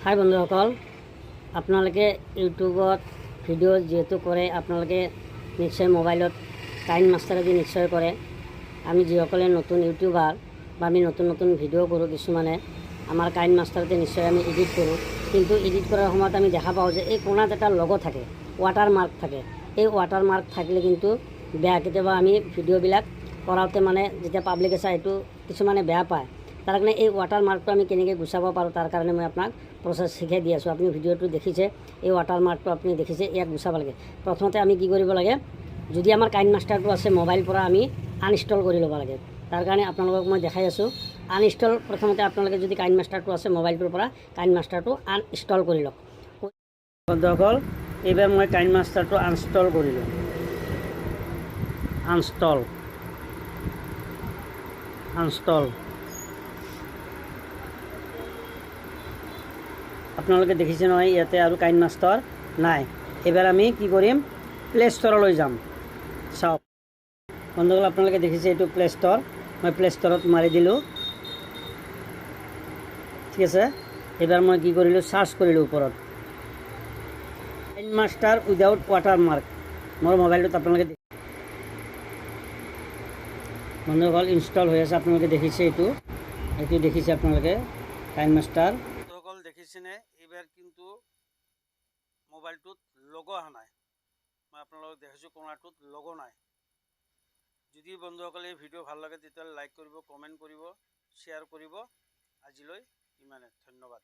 হাই বন্ধুসকল, আপোনালোকে ইউটিউবত ভিডিঅ' যিহেতু কৰে, আপোনালোকে নিশ্চয় মোবাইলত কাইন মাষ্টাৰেদি নিশ্চয় কৰে। আমি যিসকলে নতুন ইউটিউবাৰ বা আমি নতুন নতুন ভিডিঅ' কৰোঁ, কিছুমানে আমাৰ কাইন মাষ্টাৰতে নিশ্চয় আমি এডিট কৰোঁ। কিন্তু এডিট কৰাৰ সময়ত আমি দেখা পাওঁ যে এই কোণাত এটা লগ' থাকে, ৱাটাৰ মাৰ্ক থাকে। এই ৱাটাৰ মাৰ্ক থাকিলে কিন্তু বেয়া। কেতিয়াবা আমি ভিডিঅ'বিলাক কৰাওঁতে মানে যেতিয়া পাব্লিকে চায়, এইটো কিছুমানে বেয়া পায়। তাৰ কাৰণে এই ৱাটাৰ মাৰ্কটো আমি কেনেকৈ গুচাব পাৰোঁ, তাৰ কাৰণে মই আপোনাক প্ৰচেছ শিকাই দি আছোঁ। আপুনি ভিডিঅ'টো দেখিছে, এই ৱাটাৰ মাৰ্কটো আপুনি দেখিছে, ইয়াক গুচাব লাগে। প্ৰথমতে আমি কি কৰিব লাগে? যদি আমাৰ কাইন মাষ্টাৰটো আছে, মোবাইল পৰা আমি আনইনষ্টল কৰি ল'ব লাগে। তাৰ কাৰণে আপোনালোকক মই দেখাই আছোঁ আনইনষ্টল। প্ৰথমতে আপোনালোকে যদি কাইন মাষ্টাৰটো আছে, মোবাইলটোৰ পৰা কাইন মাষ্টাৰটো আনইনষ্টল কৰি লওক। বন্ধুসকল, এইবাৰ মই কাইন মাষ্টাৰটো আনইনষ্টল কৰিলোঁ। Uninstall, uninstall. আপোনালোকে দেখিছে নহয়, ইয়াতে আৰু কাইন মাষ্টাৰ নাই। এইবাৰ আমি কি কৰিম? প্লে ষ্ট'ৰলৈ যাম। চাওক বন্ধুসকল, আপোনালোকে দেখিছে এইটো প্লে ষ্ট'ৰ। মই প্লে ষ্ট'ৰত মাৰি দিলোঁ। ঠিক আছে। এইবাৰ মই কি কৰিলোঁ? চাৰ্চ কৰিলোঁ ওপৰত কাইন মাষ্টাৰ উইদাউট ৱাটাৰ মাৰ্ক। মোৰ মোবাইলটোত আপোনালোকে, বন্ধুসকল, ইনষ্টল হৈ আছে। আপোনালোকে দেখিছে এইটো, এইটো দেখিছে আপোনালোকে কাইন মাষ্টাৰ। বন্ধুসকল, দেখিছেনে? এইবাৰ কিন্তু মোবাইলটোত লগ' অহা নাই। মই আপোনালোকক দেখাইছোঁ, কোণাটোত লগ' নাই। যদি বন্ধুসকলে এই ভিডিঅ' ভাল লাগে, তেতিয়াহ'লে লাইক কৰিব, কমেণ্ট কৰিব, শ্বেয়াৰ কৰিব। আজিলৈ ইমানে, ধন্যবাদ।